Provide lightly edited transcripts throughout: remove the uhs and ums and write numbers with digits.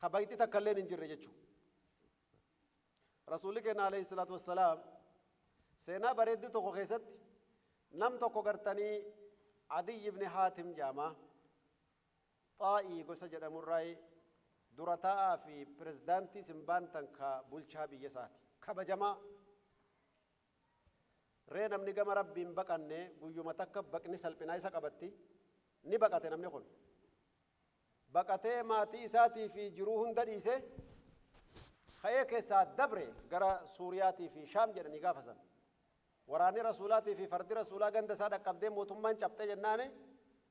Ka bayxi takka illeen hin jirre jechuudha. Rasuulli keenya alayhi salaatu wassalaam seenaa bareedduu tokko keessatti nam tokko gartanii Adiy ibn Haatim jedhama. Xaa'ii gosa jedhamurraa dura taa'aa fi pirezidaantii simbaantan ka bulchaa biyya isaati. Kabajamaa. Ree namni gama Rabbiin baqanne guyyuma takka baqni salphinaa isa qabatti. Ni baqate namni kun. Baqatee maatii isaatii fi jiruu hunda dhiisee ka'ee keessaa dabre gara Suuriyaatii fi Shaam jedhanii gaafa san. Waraanni Rasuulaatii fi fardi Rasuulaa ganda isaa dhaqqabdee mootummaan cabxee jennaani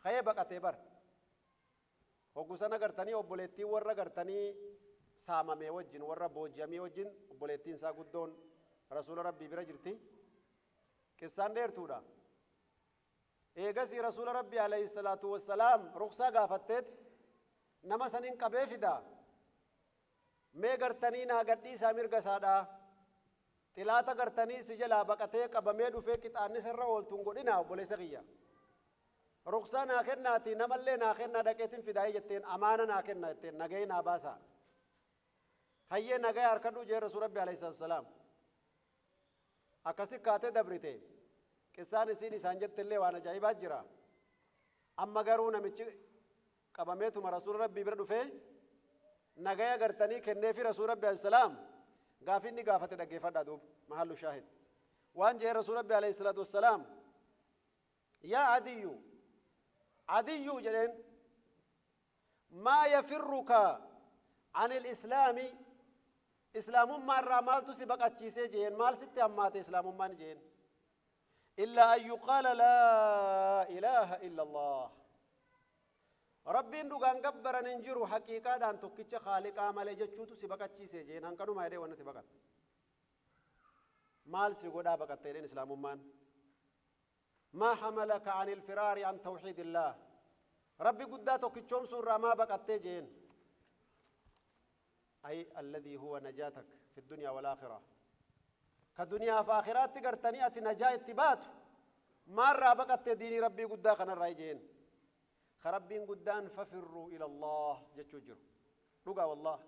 ka'ee baqatee bar. Hoggu sana gartanii obboleettiin warra gartanii saamamee wajjin, warra booji'amee wajjin, obboleettiin isaa guddoon Rasuula Rabbii bira jirti. Qissaan dheertuudha. Eegasii Rasuula Rabbii alayhi salaatu wassalaam ruksaa gaafatteet nama sanin qabee fida. Mee gartanii naa gadhiisaa mirga isaadhaa. Xilaata gartanii si jalaa baqatee qabamee dhufee qixaanni irra ooltu hin godhinaa, obboleessa kiyya. Ruksaa naa kennaatii namallee naa kennaa, dhaqeetin fidaa'ee jetteen, amaana naa kenna jetteen, nagahee naa baasaa. Hayyee, nagaya harkadhuu jee Rasuul Rabbi alayhi salaatu wassalaam. Akkasi kaatee dabrite. Qissaan isiin isaan jettellee waan ajaa'ibaa jira. Amma garuu namichi qabameetuma Rasuula Rabbii bira dhufee nagaya gartanii kenneefi. Rasuula Rabbi alayhi salaam gaafii inni gaafate dhaggeeffadhaa duuba, mahallu shaahid. Waan jee Rasuula Rabbi alayhi salaatu wassalaam: "Yaa Adiyyu, Adiyyu," jedheen, "maa yafirruka anil islaami? Islaamummaa irraa maaltu si baqachiisee?" jeen. "Maal sitti hammaate islaamummaan?" jeen. "Illaa an yuqaala laa ilaaha illa Allah, Rabbiin dhugaan gabbaran hin jiru haqiiqaadhaan tokkicha khaaliqaa malee jechuutu si baqachiise," jeen. "Hanqanumaa jedhee wannati baqatte maal si godhaa baqatte?" jedheen. "Islaamummaan maa hamalaka an ilfiraari an tawxiidillaah? Rabbi guddaa tokkichoomsuu irraa maa baqattee?" jeen. "Ay alladhii huwa najaatak fi dunyaa wal aakhira, ka duniyaa fi aakhiraatti gartanii ati najaa itti baatu maarraa baqatte diinii Rabbii guddaa kanarraa?" jeen. Ka Rabbiin guddaan "Fafirruu ila Allah" jechuu jiru dhugaa wallah.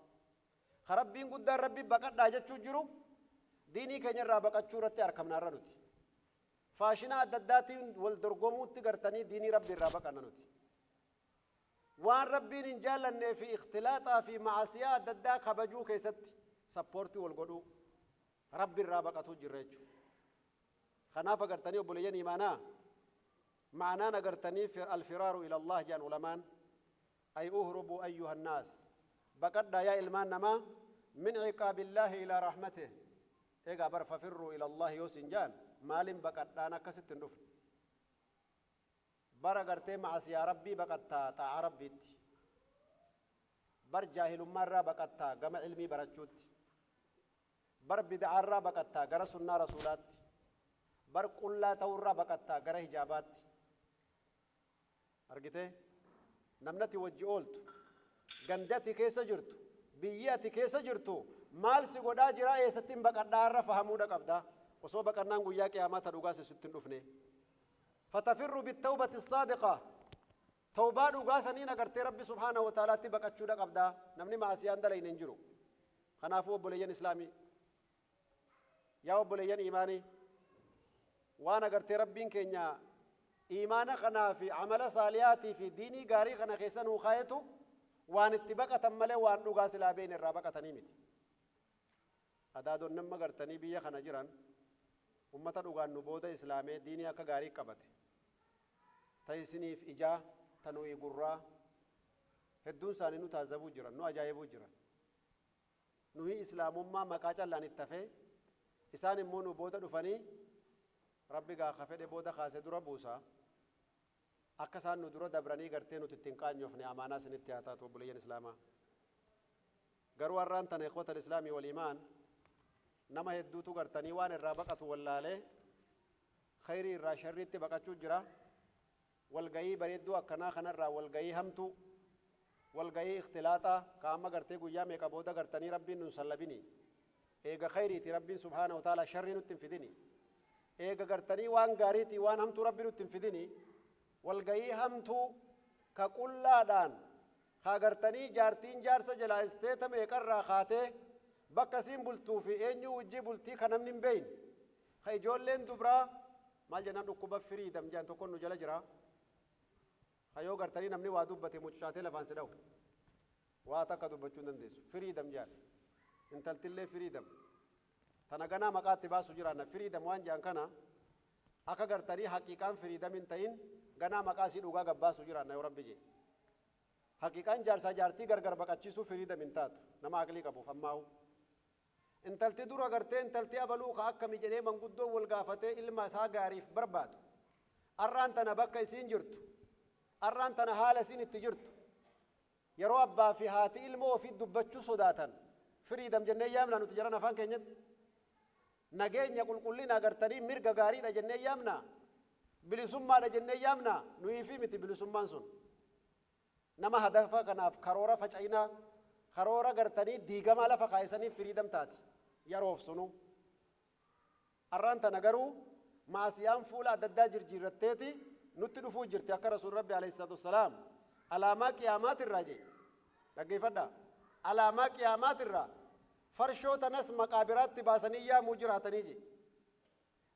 Ka Rabbiin guddaan Rabbi baqadhaa jechuu jiru, diinii keenya irraa baqachuu irratti arkamnaarra nuti faashinaa adda addaatiin wal dorgomuutti gartanii diinii Rabbi irraa baqanna. Nuti waan Rabbiin hin jaallannee fi ikhtilaaxaa fi macasiyaa adda addaa kabajuu keessatti support wal godhuu Rabbi irraa baqatuu jirra jechuudha. Kanaaf agartanii, obboleeyyan imaanaa, ma'anaan agartanii alfiraaru ila Allah jedhan ulamaan, ay uhrubuu ayyuha annaas, baqadhaa yaa ilmaan namaa, min ciqaabillaahi ilaa rahmatih. Egaa bar "Fafirruu ila Allah" yoo sin jaan maalin baqadhaan akkasitti hin dhufne. Bara gartee macasiyaa Rabbii baqattaa xaa'aa Rabbiitti, bar jaahilummaa irraa baqattaa gama ilmii barachuutti, bar bid'aarraa baqattaa gara sunnaa Rasuulaatti, bar qullaa ta'urraa baqattaa gara hijaabaatti. Argitee, namni ati wajji ooltu, gandi ati keessa jirtu, biyyi ati keessa jirtu maal si godhaa jira, eessatti hin baqadhaa irra fahamuudha qabda, osoo baqannaan guyyaa qiyaamaa ta dhugaa sitti hin dhufne. Fatafirru bittawbati saadiqa, tawbaa dhugaa saniin agartee Rabbi subhaanahu wa ta'alaatti baqachuudha qabda. Namni maasiyaan dalayne hin jiru. Kanaafuu obboleeyyan islaamii, yaa obboleeyyan iimaanii, waan agartee Rabbiin keenya iimaana kanaa fi amala saalihaatii fi diinii gaarii kana keessa nuu kaayetu waan itti baqatan malee waan dhugaa silaa beene irraa baqatanii miti. Adaadonni amma gartanii biyya kana jiran ummata dhugaan nu booda islaamee diinii akka gaarii qabate ta isiniif ijaa ta nuyi gurraa hedduun isaanii nu taazabuu jiran, nu ajaa'ibuu jiran. Nuyi islaamummaa maqaa callaan itti hafee, isaan immoo nu booda dhufanii, Rabbi gaa ka fedhe booda kaase dura buusa, akka isaan nu dura dabranii gartee nuti ittiin qaanyofne amaanaa isinitti haa taatu, obboleeyyan islaamaa. Garuu har'aan tana, ikhwata islaamii wal iimaan, nama hedduutu gartanii waan irraa baqatu wallaalee khayrii irraa sharriitti baqachuu jira. Walgayii bareedduu akkanaa kanarraa walgayii hamtuu, walgayii ikhtilaaxaa ka amma gartee guyyaa meeqa booda gartanii, Rabbiin nun sallabini, eega khayriiti Rabbiin subhaanahu wa ta'ala sharrii nutti hin fidini, eega gartanii waan gaariitii waan hamtuu Rabbi nutti hin fidini, walgayii hamtuu ka qullaadhaan Haa gartanii jaartiin jaarsa jalaa isteeta meeqarraa kaatee bakka isiin bultuu fi eenyuu wajjii bultii kan namni hin beeyne. Ka ijoolleen dubraa maal jennaan dhukkuba freedom jedhan tokko nu jala jira. Ka yoo gartanii namni waa dubbate mucucaatee lafaan si dha'u. Waa takka dubbachuu hin dandeessu. Freedom jedhan. Intaltillee freedom. Tana ganaa maqaatti baasu jiraanna. Freedom waan jedhan kana akka gartanii haqiiqaan freedom hin ta'in ganaa maqaa isii dhugaa gabbaasu jiraanna yoo Rabbi jee. Haqiiqaan jaarsaa jaartii gargar baqachiisuu freedom hin taatu. Nama aqlii qabuuf ammaa'u. Intalti dura gartee intalti abaluu ka akkami jedhee manguddoon wal gaafatee ilma isaa gaariif barbaadu. Arraan tana bakka isiin jirtu. Arraan tana haala isiin itti jirtu. Yeroo abbaa fi haati ilmoo ofii dubbachuu sodaatan. Freedom jennee yaamna nuti jaran afaan keenyatti. Nageenya qulqullina agartanii mirga gaariidha jennee yaamna. Bilisummaadha jennee yaamna. Nuyi fi miti bilisummaan sun. Nama hadafa kanaaf karoora faca'inaa, karoora gartanii diigamaa lafa kaayisanii freedom taati. Yeroof sunu. Arraan tana garuu maasiyaan fuula adda addaa jirjiirratteeti nutti dhufuu jirti akka Rasuul Rabbi alayhi salaatu wassalaam. Alaamaa qiyaamaatirraa jee. Dhaggeeffadhaa. Alaamaa qiyaamaatirraa farshoo tanas maqaa biraatti baasanii yaamuu jiraatanii jee.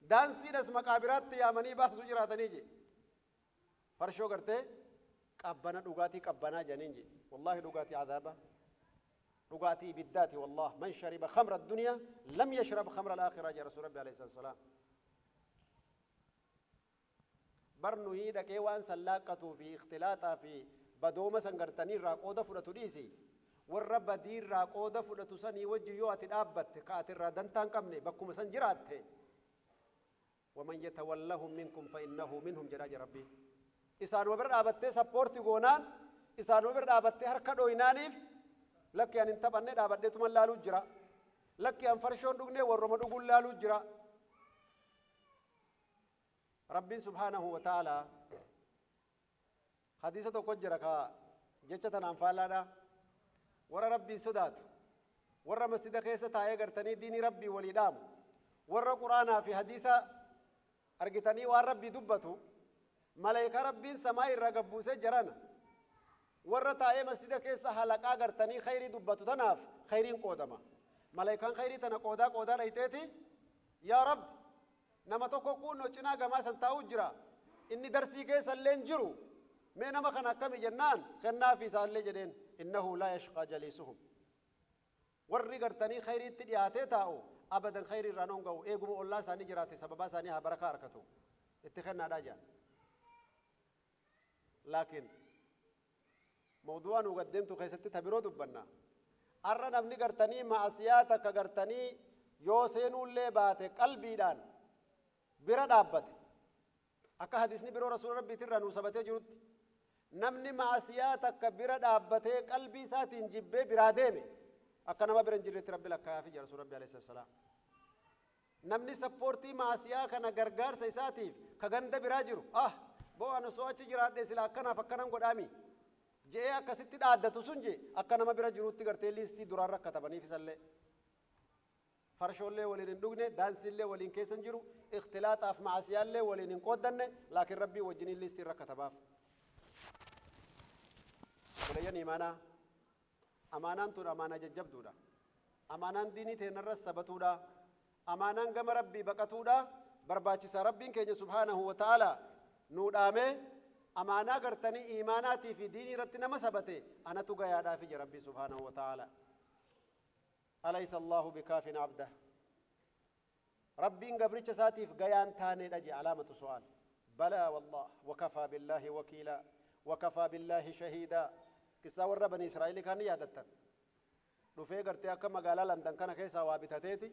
Daansiidhas maqaa biraatti yaamanii baasuu jiraatanii jee. Farshoo gartee qabbana dhugaatii qabbanaa jedhaniin jee. Wallaahi dhugaatii azaaba. Dhugaatii ibiddaati wallah. Man shariba khamra addunyaa lam yashrab khamra al-aakhira jee Rasuul Rabbi alayhi salaatu wassalaam. Bar nuyi dhaqee waan san laaqqatuu fi ikhtilaaxaa fi badooma san gartanii irraa qooda fudhatu dhiisi. Warra badii irraa qooda fudhatu sanii wajji yoo ati dhaabbatte ka ati irraa dantaa hin qabne bakkuma san jiraatte. Waman yatawallahum minkum fa innahu minhum jedhaa jira Rabbiin. Isaanuma bira dhaabattee support goonaan, isaanuma bira dhaabattee harka dhooynaaniif, lakki ani hin taphanne, dhaabadheetuman laaluu jira. Lakki an farshoon dhugnee, warruma dhuguun laaluu jira. Rabbiin subhaanahu wa ta'ala hadiisa tokko jira ka jecha tanaan faallaadha. Warra Rabbiin sodaatu, warra masjida keessa taa'ee gartanii diinii Rabbii walii dhaamu, warra Quraanaa fi hadiisa argitanii waan Rabbii dubbatu, maleekaa Rabbiin samaa irraa gabbuusee jarana. Warra taa'ee masjida keessa halaqaa gartanii khayrii dubbatu tanaaf khayriin qoodama. Maleekaan khayrii tana qoodaa qoodaa dhayxeeti, yaa Rabbi, nama tokko kuunnoo cinaa gamaa san taa'uu jira. Inni darsii keessa illee hin jiru. Mee nama kana akkami jennaan kennaafi isaallee jedheen, innahu laa yashqaa jaliisuhum. Warri gartanii khayriitti dhiyaatee taa'u abadan khayrii irraan honga'u, eeguma ollaa isaanii jiraate sababaa isaanii haa barakaa argatu. Itti kennaadhaa jedhan. Laakiin mawduu'a nu gaddeemtu keessatti ta biroo dubbanna. Arra namni gartanii ma'asiyaa takka gartanii yoo seenuullee baate qalbiidhaan bira dhaabbate. Akka hadisni biroo Rasuula Rabbiitirraa nuu sabatee jirutti namni ma'asiyaa takka bira dhaabbatee qalbii isaatiin jibbee biraa deeme akka nama bira hin jirretti Rabbi lakkaa'aafi jira Rasuula Rabbi alayhi salaam. Namni sappoortii ma'asiyaa kana gargaarsa isaatiif ka ganda biraa jiru, ah boo ani osoo achi jiraadhe sila akkanaaf akkanan godhaami je'ee akkasitti dhaaddatu sun je akka nama bira jiruutti gartee liistii duraan rakkatabaniif isallee. Farshoollee waliin hin dhugne, daansiillee waliin keessa hin jiru, ikhtilaaxaaf ma'asiyaallee waliin hin qooddanne, laakiin Rabbii wajjiniin liistiin rakkatabaaf. Obboleeyyan imaanaa, amaanaan tun amaanaa jajjabduudha. Amaanaan diinii teenarras sabatuudha. Amaanaan gama Rabbii baqatuudha. Barbaachisaa Rabbiin keenya subhaanahu wa ta'ala nuu dhaamee amaanaa gartanii imaanaatii fi diinii irratti nama sabate anatu gayaadhaafi jira Rabbii subhaanahu wa ta'ala. Alaysa Allahu bikaafin abdah. Rabbiin gabricha isaatiif gayaan taaneedha je alaamatu su'aal. Balaa wallah wakafaa billaahi wakiilaa wakafaa billaahi shahiidaa. Qissaa warra bani Israa'ilii kaan ni yaadattan. Dhufee gartee akka magaalaa Landan kana keessaa waa bitateeti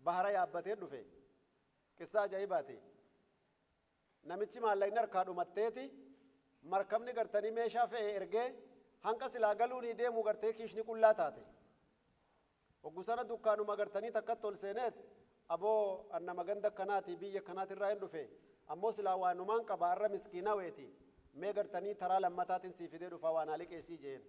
bahara yaabbatee dhufe. Qissaa ajaa'ibaati. Namichi maallaqni harkaa dhumatteeti markabni gartanii meeshaa fe'e ergee hanqa silaa galuunii deemu gartee kiishni qullaa taate. Hoggu sana dukkaanuma gartanii takkatti ol seeneet, aboo an nama ganda akkanaati, biyya akkanaatirraa hin dhufe, ammoo silaa waanumaan qaba arra miskiinaweeti, mee gartanii taraa lammataatiin sii fidee dhufaa waa naa liqeessii jeen.